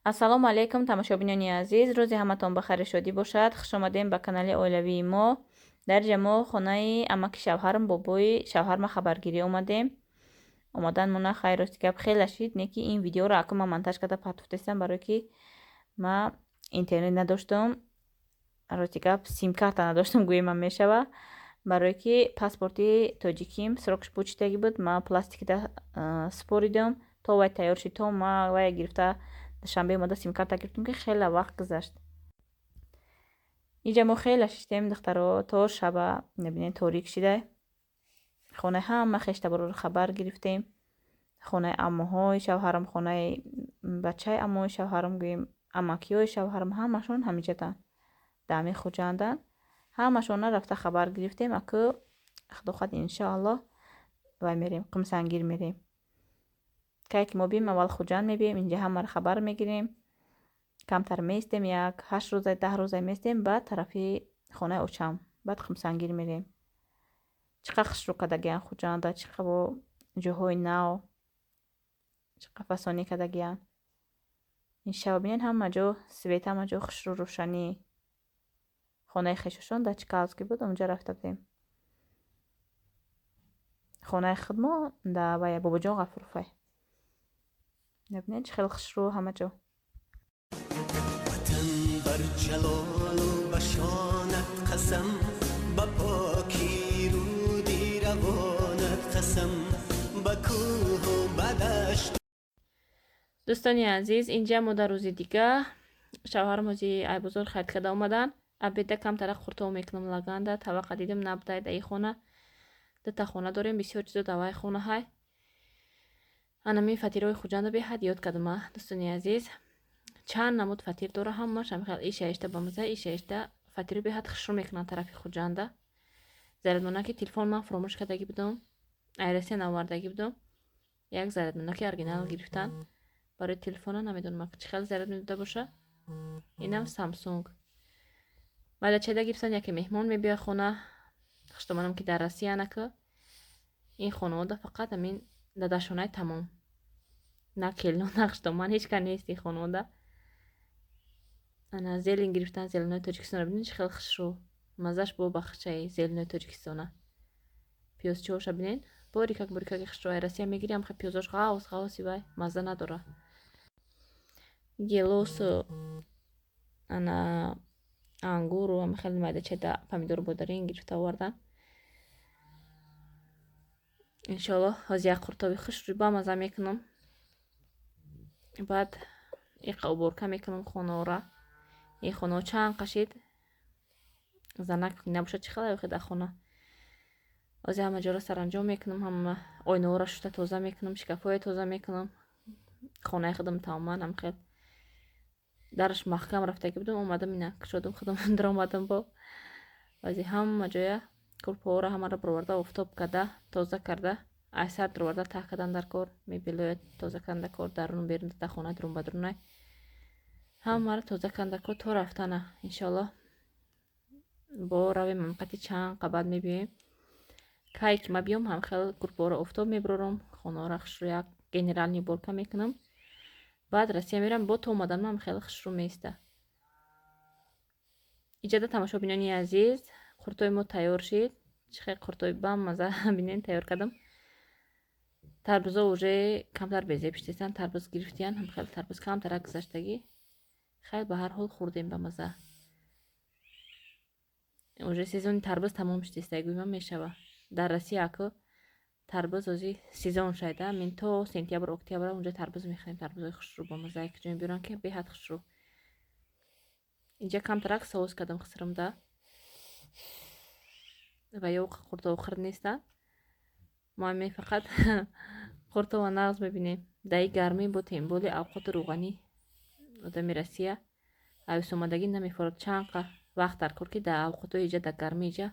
Ассалому алайкум, тамошобинони азиз, рӯзи ҳаматон ба хайру шодӣ бошад. Хушомадем ба канали оилавии мо. Дар ҷа мо хонаи амаки шавҳарам, бобои шавҳарма хабаргирӣ омадем. Омадан мо на хайр, рости гап, хеле шид, не ки ин видеоро аку ма монтаж карда патуфтестам, барое ки ма интернет надоштам, рости гап, симкарта надоштам, гӯемам мешава, барое ки паспорти тоҷиким срокаш бучидагӣ буд. Ма пластикида супоридам, то вай тайёр шид, то ма вая гирифта Душанбе омада симкарта гирифтем, ки хеле вақт гузашт. Инҷа мо хеле шиштем, духтаро, то шаба. Мебинед, торик шида. Хонаи ҳама хештабороро хабар гирифтем, хонаи аммоҳои шавҳарам, хонаи бачаи аммои шавҳарам, гӯем, амакиҳои шавҳарам, ҳамашон ҳамиҷатанд, дар ҳамин Хуҷанданд. Ҳамашона рафта хабар гирифтем. Аку, худо хоҳад, иншоаллоҳ, вай мерем, Қумсангир мерем. Кае ки мо бием, аввал Хуҷанд мебием, инҷа ҳамаро хабар мегирем, камтар меистем, як 8 рӯза, 10 рӯза меистем, баъд тарафи хонаи очам, баъд Қумсангир мерем. Чӣ қадр хушрӯ кардагиян Хуҷанда, чӣ қадр бо ҷоҳои нав, чӣ қадр фасонӣ кардагиян. Ин шаба бинед, ҳама ҷо свет, ҳама ҷо хушрӯ, рӯшанӣ. Хонаи хешошон дар Чкаловский буд, онҷа рафта будем. Хонаи худмо дар вая Бобоҷон Ғафуровай. Мебинед, чӣ хеле хушрӯ ҳама ҷо. Ватан, бар ҷалолу ба шонат қасам, ба покӣ руди равонат қасам, ба кӯҳу ба дашт. Дӯстони азиз, инҷа мо дар рӯзи дига, шавҳарам ҳози айбозор харид карда омадан. Обеда камтара қуртоб мекунам лаганда. Тавақа дидам, набудай дар ин хона. Дута хона дорем, бисёр чизо дар вай хона ҳай. Анамин фатирҳои Хуҷанда беҳад ёд кардама, дӯстони азиз. Чанд намуд фатир дора, ҳамаш ҳамихел иша ишта ба маза, иша ишта фатиро беҳад хушрӯ мекунанд тарафи Хуҷанда. Зарядмонаки телефон ман фуромӯш кардагӣ будам, ай Россия навардагӣ будам. Як зарядмонаки оригинал гирифтан барои телефона, намедонам, чӣ хел заряд медода боша. Инам Самсунг. Майдачайда гирифтан, яке меҳмон мебиёяд хона, хуштоманам, ки дар Россия нака ин хонавода фақат ҳамин дадашонаи тамом, на келино, на хуштоман, ҳеҷ кас нест ин хонавода. Ана зелень гирифтан, зеленои Тоҷикистонро бинед, чӣ хел хушрӯ, маззаш бо бахчаи зеленои Тоҷикистона. Пиёзчиҳоша бинед, борикак борикаки хушрӯ. Ай Россия мегирӣ, ҳамхел пиёзош ғавз ғавзи, вай мазза надора. Гелосу ана ангуру ҳамихел майдачайда помидору бодарин гирифта овардан. Иншоаллоҳ, ҳозир як қуртоби хушрӯ бамазза мекунам, баъд иқа уборка мекунам хонаора. Ин хонао чанд қашид, занак набошад, чӣ хел охи дар хона? Ҳозир ҳама ҷоро саранҷом мекунам, ҳама ойнаҳоро шуста тоза мекунам, шкафҳое тоза мекунам. Хонаи худам тамоман ҳамхел дараш маҳкам рафтагӣ будам, омадам, ина кушодам, худам даромадам. Бо ҳозир ҳама ҷоя курпаҳоро ҳамаро бароварда, офтоб карда, тоза карда, ай сар дароварда таҳ кардан дар кор, мебелоя тоза кардан дар кор, даруну берун дар хона, дурун ба дурунай ҳамаро тоза кардан дар кор то рафтана. Иншоаллоҳ, бо равем мамлакати, чанд қабат мебиёем. Кае ки ма биём, ҳамхел курпаҳоро офтоб мебарорам, хонаҳоро хушрӯ як генеральный уборка мекунам, баъд Россия мерам. Бо то омаданам ҳам хеле хушрӯ меиста. Иҷода, тамошобинони азиз, қуртои мо тайёр шид. Чӣ хел қуртои бамаза, бинед, тайёр кардам. Тарбузо уже камтар безеб шидестанд, тарбуз гирифтиян, ҳамхел тарбуз камтарак гузаштагӣ. Хайр, ба ҳар ҳол хӯрдем ба маза. Уже сезони тарбуз тамом шудеста, гӯйман мешава. Дар Россия ако тарбуз ози сезон шайда, мин то сентябр, октябр унҷа тарбуз мехӯрем, тарбузои хушрӯ ба маза ки ҷои биёран, ки беҳад хушрӯ. Инҷа камтарак соус кардам хисрумда ва ё қуртова хӯрд нестанд. Мо ами фақат қуртова нағз мебинем. Дар гармӣ бо темболи авқоти рӯғанӣ одами Россия ависомадагӣ намефорад. Чанд вақт дар кор, ки дар авқотҳои иҷа, дар гармӣ иҷа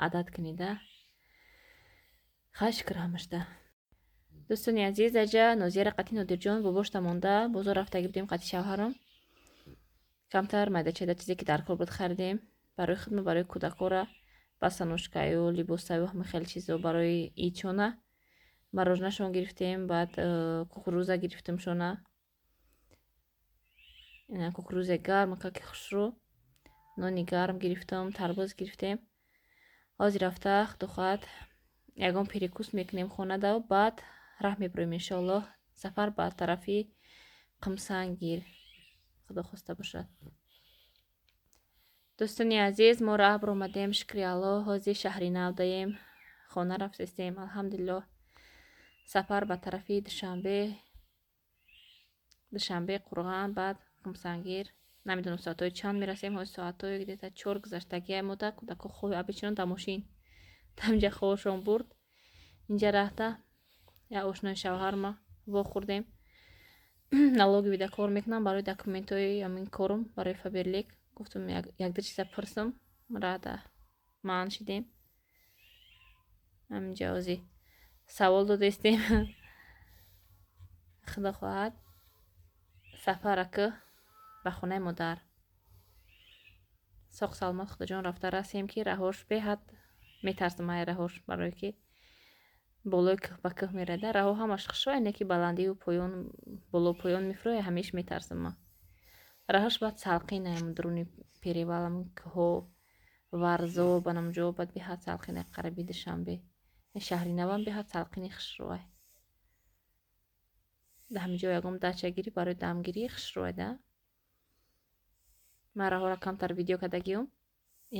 адат кунида. Хай, шукр ҳамашда. Дӯстони азиз, аҷа Нозияра қати Нодирҷон бобошта монда, бозор рафтагӣ будем қати шавҳарам. Камтар майдачайда чизе ки дар кор буд, харидем барои худма, барои кӯдакора басанушкаю либосаю ҳама хеле чизо, барои ичона мороженашон гирифтем, баъд кукуруза гирифтем шона. Ина кукурузе гарм, каки хушрӯ, нони гарм гирифтам, тарбуз гирифтем. Ҳозир рафта, худо хоҳад, ягон перекус мекунем хонада, баъд раҳ мебироем, иншоаллоҳ, сафар ба тарафи Қумсангир, худо хоста бошад. Дӯстони азиз, мо раҳ баромадем, шукри Аллоҳ. Ҳозир шаҳри нав даем, хона рафтестем, алҳамдулиллоҳ. Сафар ба тарафи Душанбе, Душанбе, Қурған, баъд Қумсангир. Намедонам, соатҳои чанд мерасем. Ҳозир соатҳои где-то 4 гузаштагия. Мода кӯдако хоби обычно дар мошин тамҷа хобшон бурд. Инҷа раҳта як ошнои шавҳарма вохӯрдем. Налоговый да кор мекунам, барои документҳои ҳамин корум, барои Фаберлик гуфтам, якду чиза пурсам. Рада маън шидем. Ҳаминҷа ҳозир савол додестем. Худо хоҳад, сафараку ба хонаи модар соқ саломат, худоҷон, рафта расем, ки раҳош беҳад метарсам ай раҳош, барое ки болои кӯҳ ба кӯҳ мерада. Раҳо ҳамаш хушро, не ки баландию поён, боло поён мефуроя, ҳамеш метарсам ман. Раҳош баъд салқинаям, дуруни перевал ам, кӯҳҳо, Варзо банамҷо, баъд беҳад салқина. Қараби Душанбе, шаҳри навам беҳад салқини хушрӯай. Да ҳаминҷо ягон дачагирӣ барои дамгирӣ хушрӯай да. Ман раҳоро камтар видео кардагиём,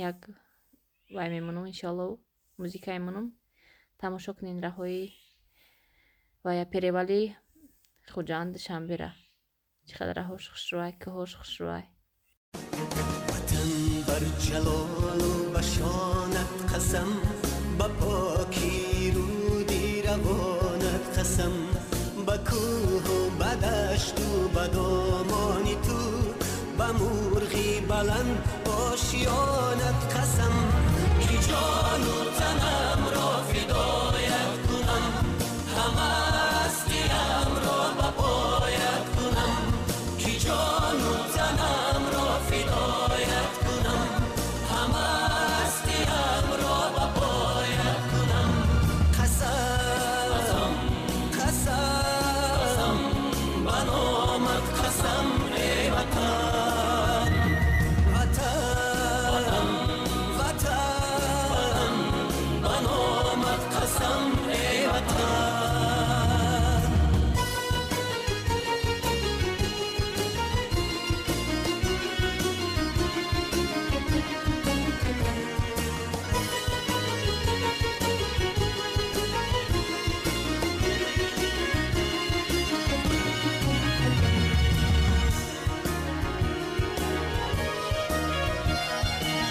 як вай мемонам, иншоалло, музика мемонам, тамошо кунед раҳои вая, перевал и Хуҷанд, Душанбера, чӣ қадар раҳош хушрӯай, кӯҳош хушрӯай. Ватан, бар ҷалолу ба шонат қасам, ба поки руди равонат қасам, ба кӯҳу ба дашту ба домони ту, ба мурғи баланд ошёнат қасам, ки ҷону танамро фидоят кунам, ҳама ҳастиямро ба поят кунам, ки ҷону танамро фидоят кунам, ҳама ҳастиямро ба поят кунам. Қасам, қасам, ба номат қасам, эй Ватан, Ватан, Ватан, ба номат қасам, эй Ватан.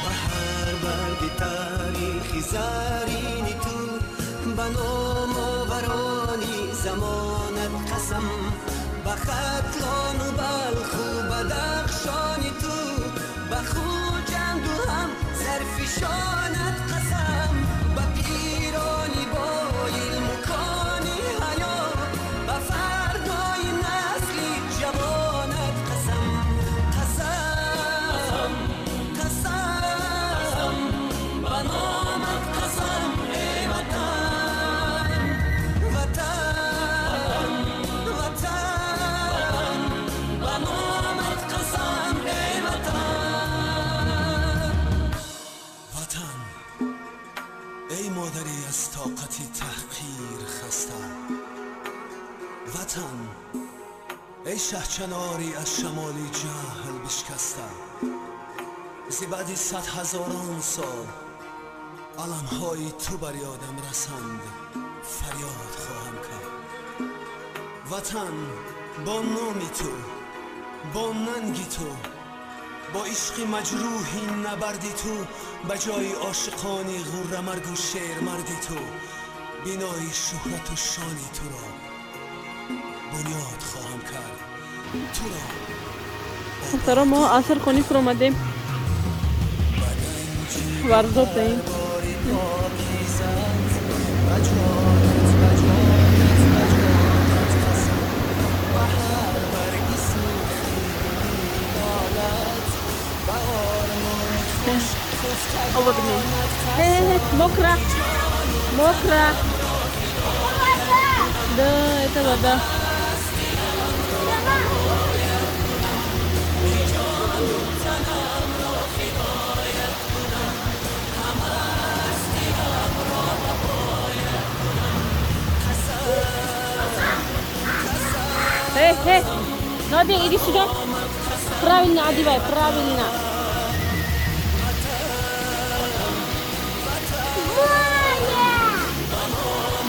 Ба ҳар барги таърихи зарини ту, ба номоварони замонат қасам, ба Хатлону Балху Бадахшони ту, ба Хуҷанду ҳам Зарфишонат қасам, ба пирони бо илму кони ҳаё, ба фардои насли ҷавонат қасам. Қасам, қасам, ба номат қасам, эй Ватан, Ватан, Ватан, ба номат қасам, эй Ватан. Ватан, эй модари аз тоқати таҳқир хаста, Ватан, эй шаҳчанори аз шамоли ҷаҳл бишкаста, зи баъди сад ҳазорон сол аламҳои ту бар ёдам расанд, фарёд хоҳам кард. Ватан, бо номи ту, бо нанги ту, бо ишқи маҷрӯҳи набарди ту, ба ҷои ошиқони ғуррамаргу шермарди ту, бинои шӯҳрату шони туро бунёд хоҳам кард, туро. Духтаро, мо аср хонӣ фуромадем, Варзоб даем. Бори покизат, ба ҷонат, ба ҷонат, ба ҷонат қасам, ба ҳар барги сурхи гули лолат, ба ормони хуш хуфтагонат қасам. Мокра, мокра. Да, это вода. Рабия, иди сюда. Правильно одевай, правильно.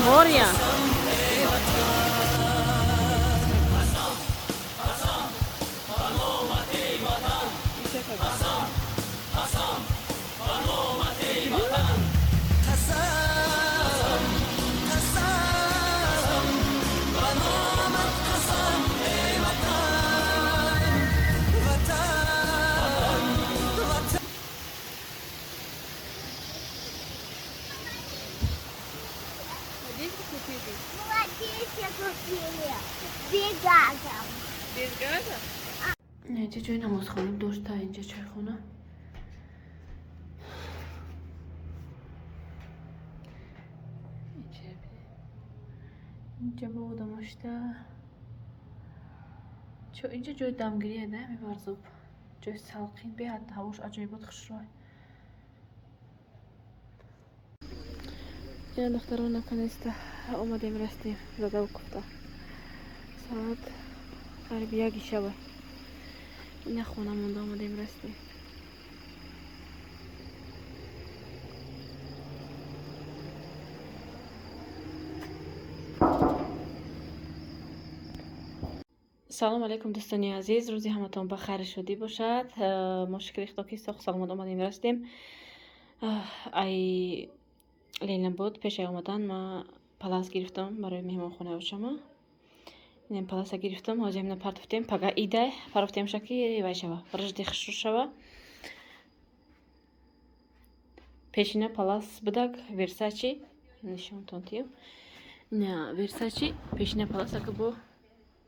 Море! Инҷа ҷои намозхона дошта, инҷа чойхона. Инҷа бо одамошта. Инҷа ҷои дамгирие, не меварзоб. Ҷои салқин, беҳад ҳавош аҷоибот хушрӯй. Ина духтарон наконец-то омадем, растем задаву куфта. Соат қариби яки шаба. Ина хона монда омадем растем. Салом алейкум дӯстони азиз, рӯзи ҳаматон ба хайр шудӣ бошад. Мо шукри Худо ки соғ саломат омадем растем. Ай Ленинобод пешай омадан ма палас гирифтам барои меҳмонхонаи очама. Инам паласа гирифтам, ҳозир ҳамина партофтем, пага идай партофтем шаки вай шава, рашди хушрӯ шава. Пешина палас будак Версачи нишонтон тиём. Ина Версачи пешина палас ака бо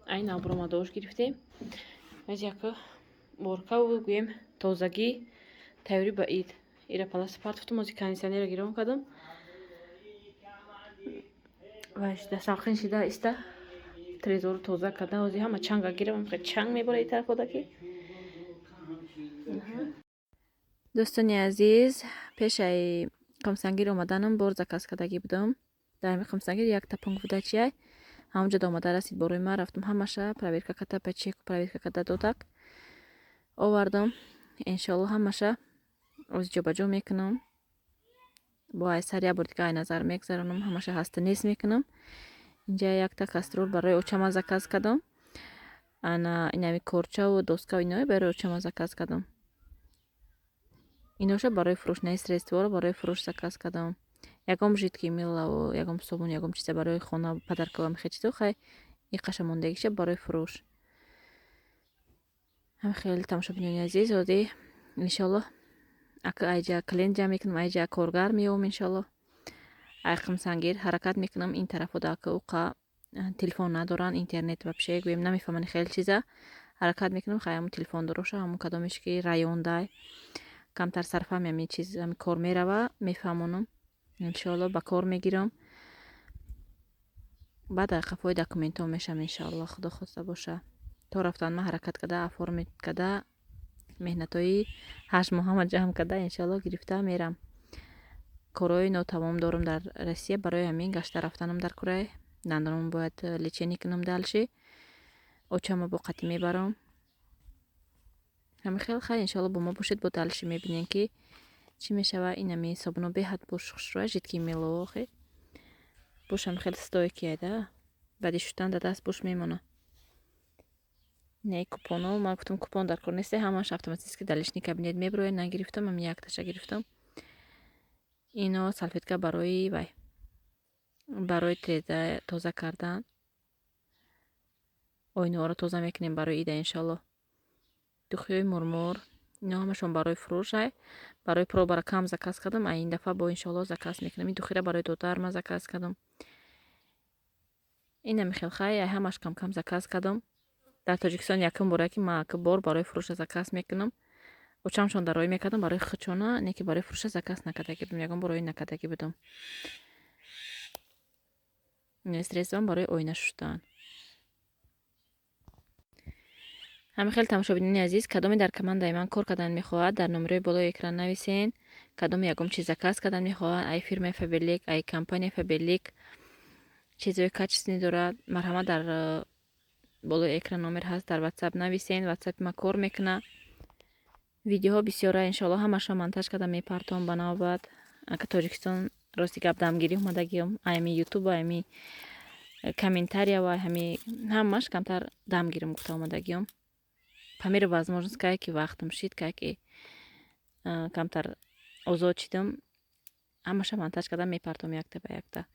ай навбуромадош гирифтем. Аз яка боркаву гӯем тозагӣ тайёрӣ ба ид. Ира паласа партофтам, ҳозир кондитсионерро гирон кардам. Вай шида салқин шида иста трезору тоза карда, ҳозир ҳама чанга гирам, хеле чанг мебора ин тараф одаки. Дӯстони азиз, пешаи Қумсангир омаданам бор заказ кардагӣ будам. Дар ҳамин Қумсангир як тапунг буда чиай. Ҳамонҷо омада расид борои ман, рафтам ҳамаша проверка карда, па чеку проверка карда додак. Овардам. Иншоалло ҳамаша оз ҷобаҷо мекунам. Бо ай сар як бор дига ай назар мегзаронам, ҳамаша ҳаста нест мекунам. Инҷа якта кастрол барои очама заказ кардам. Ана инами корчаву доскаву иное барои очама заказ кардам. Иноша барои фурӯш, наи средстворо барои фурӯш заказ кардам. Ягом жидкий милаву, ягом собун, ягом чиза барои хона падаркавам хе чизо, хай иқаша мондагиша барои фурӯш. Ҳам хеле тамошобинони азиз, оди иншоалло ака айҷа клиент ҷамъ мекунам, айҷа коргар меёвам иншоалло. Ай Қумсангир ҳаракат мекунам, ин тарафода ака уқа телефон надоранд, интернет вообще гӯем намефаҳманд хеле чиза. Ҳаракат мекунам, хай ҳамун телефон дороша, ҳамун кадомеш ки райондай камтар сарфаҳми ҳамин чиз, ҳамин кор мерава, мефаҳмонам. Иншоалло ба кор мегирам. Баъд ай қафои документҳо мешам иншоалло, худо хоста боша. То рафтан ман ҳаракат карда, оформить карда, меҳнатҳои 8 моҳама ҷамъ карда иншоалло гирифта мерам. Корҳои нотамом дорам дар Россия, барои ҳамин гашта рафтанам дар курай. Дандонам бояд лечение кунам дальше. Очама бо қатӣ мебарам. Ҳамин хел хай иншоалло бо мо бошед, бо дальше мебинем ки чӣ мешава. Инами собуно беҳад бош хушрӯя, жидкий мило охе. Бош ҳам хеле стойкие да. Баъди шуштан дар даст бош мемона. Не купоно, ман гуфтам купон дар кор нест, ҳамаш автоматически дар личный кабинет меброяд, нагирифтам, ҳам якташа гирифтам. Ино салфетка барои вай, барои треза тоза кардан. Оинаҳоро тоза мекунем барои ида иншоалло. Духиҳои мурмур, ино ҳамашон барои фурӯш ай. Барои пробара кам заказ кардам, ай ин дафъа бо иншоалло заказ мекунам. Ин духира барои додарма заказ кардам. Инами хел хай, ай ҳамаш кам-кам заказ кардам. Дар Тоҷикистон якум боре ки ман бор барои фурӯша заказ мекунам. Очамшон дароӣ мекардам барои худшона, не ки барои фурӯша заказ накардагӣ будам, ягон бор оӣ накардагӣ будам. Средствам барои оина шуштан. Ҳамин хел тамошобинони азиз, кадоме дар командаи ман кор кардан мехоҳад, дар номерои болои экран нависен. Кадоме ягон чиз заказ кардан мехоҳад, ай фирмаи Фаберлик, ай компания Фаберлик, чизҳои качественный дорад, марҳамат дар Болои экран номер ҳаст, дар Ватсап нависен, Ватсапи ма кор мекуна. Видеоҳо бисёра, иншоалло, ҳамашро монтаж карда мепартом ба навбат. Ака, Тоҷикистон, рости гап, дамгирӣ омадагиём. Аями Ютуб, аями комментария ва ҳами ҳамаш камтар дам гирам гуфта омадагиём. По мере возможность, кае ки вақтам шид, кае ки камтар озод шидам, ҳамаша монтаж карда мепартом якта ба якта.